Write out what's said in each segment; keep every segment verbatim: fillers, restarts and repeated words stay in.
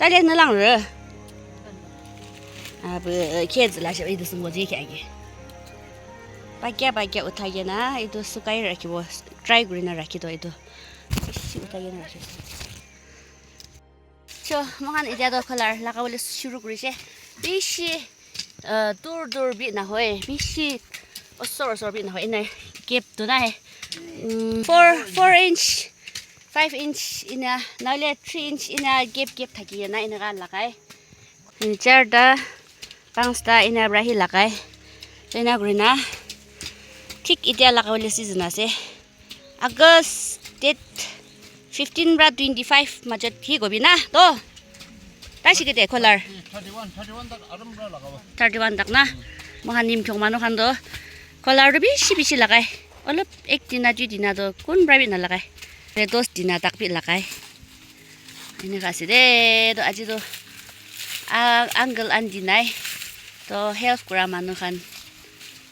Tale na lang re. Abu kids la shi idu sungo je kya ge. Pakya pakya uthai na idu sukai rakhibo. Try kuri na rakhi do idu. Bishi uthai na rakhi. So, moikhan etia toh color lagabole shuru kurishe. Bishi, uh, dur dur bi nahoi, bishi osor osor bi nahoi. Ena gap tu nai. Mm, four, four inch, five inch ena, nahole three inch ena gap gap thaki na eneka lagai. Charta, panchta ena para hi lagai. Ena kurina, thik etia lagabole season ase. August date fifteen pra twenty five majot hi kobi na to. Tai shikite color. Thirty one, thirty one tak aram pra lagabo. Thirty one tak na. Mohan nim thong manu khan to color to bishi bishi lagai. Olop ek dina dui dina to kun pra bi na lagai. Dos dina tak bi lagai. Eneka ase de, to aji to, ah, uncle aunty nai. To help kura manu khan.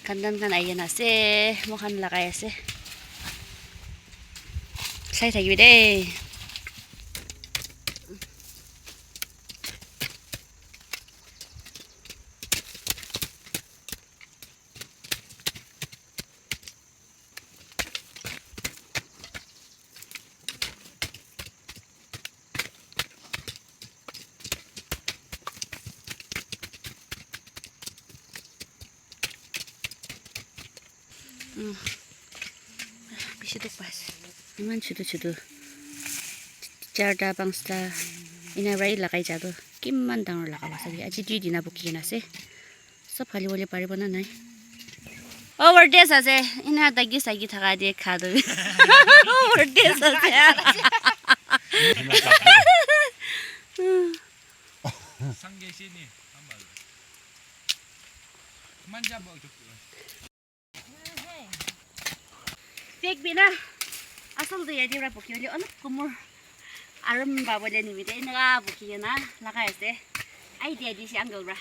Khandan khan ahi kena ase, moikhan lagai ase. Sai thakibi de. Mm. Bishi duk pai ase. Iman chutu chutu. Charta, panchta. Ena para lagai ja tu. Kiman dangor lagabo sabi. Aji dui dina buki kena ase. Sob hali bole paribo na nai? Over taste ase. Ena dagi sagi thaka de kha do. Over taste ase. Sangge sini, tambal. Manja bau cukup. Fake bi na. Asal tu yate para buki bole olop kumur. Aram ba bole nimite eneka buki na lagai ase. Idea dise uncle para.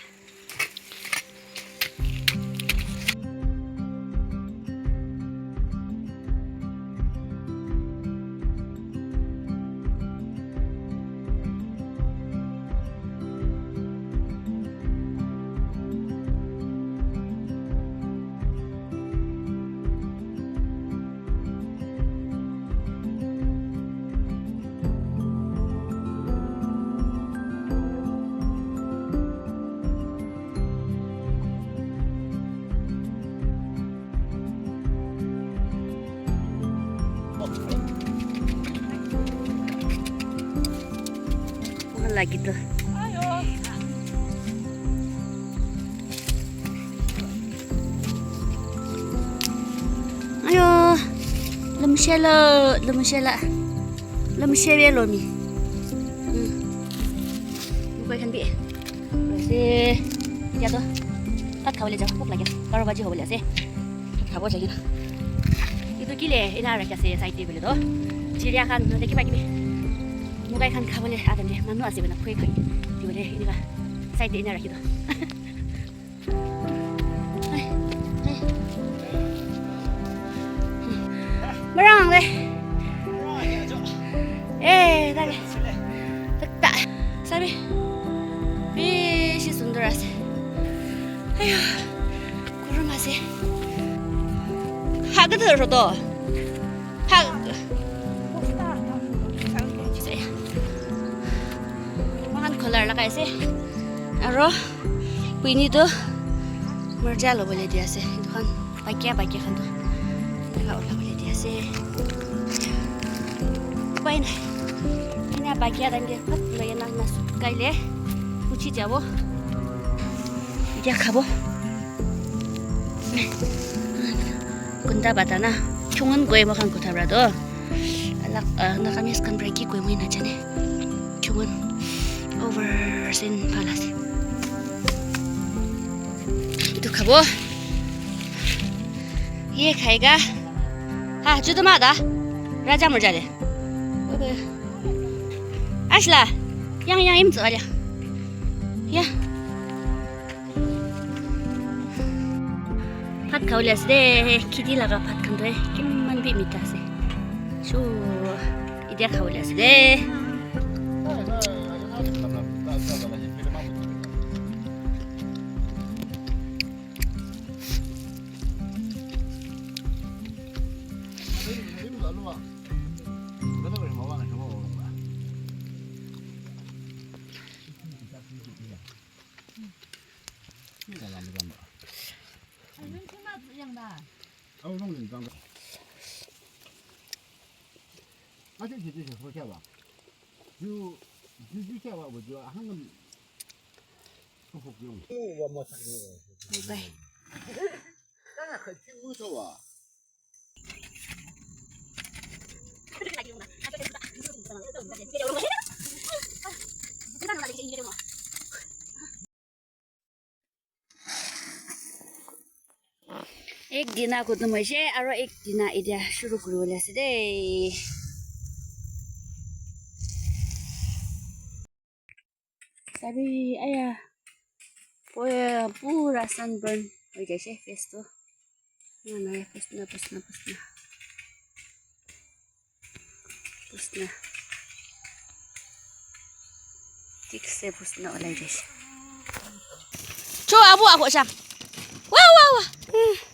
Lagi tu. Ayo, lemshe lo, lemshe la. Lemshe be lomi. Hmm. Bukai khan bi. Ase, etia toh bhat khabole jabo, bhok lage ase, baro baji hobole ase. Bhat khabo jai kena. Etu ki le, ena rakhi ase side te koile toh. Chiriya khan, nohole kiba kibi. Mugai khan khabole aa time te manu ase koile khui khai. Etu hoile eneka side te ena rakhi do. Marang le. Eh, dale. Takta. Sabi. Bishi sundor ase. Ayo. Kurum ase. Hagda rodo. Ha. Moikhan color lagai ase. Aro kuini tu morja lobole di ase. Etu khan bakia bakia khan tu eneka ulabole di ase. Upai nai. Ena bakia time te phat loi na na sukai le uthi jabo. Etia khabo. Kunda bata na. Chungun koi moikhan kotha para toh. Alak, ah, Nagamese khan para ki koi moi najane. Chungun. Over sin palace. Etu khabo. Ye khayega. Ha, jutu ma da. Raja murja de. Ashla. Yang, yang, im tsu alia. Ya. Bhat khabole ase de, kheti laga bhat khan toh kiman bi mitha ase. So, etia khabole ase de. Ek dina khutum hoise, aro ek dina etia shuru kuribole ase de. Sabi, aya, pura sunburn hoi jaise face tu. Nai, nai, pusna, pusna, pusna. Pusna. Thik se pusna olai jaise. Cho, abu, abu, cha. Wah, wah, wah.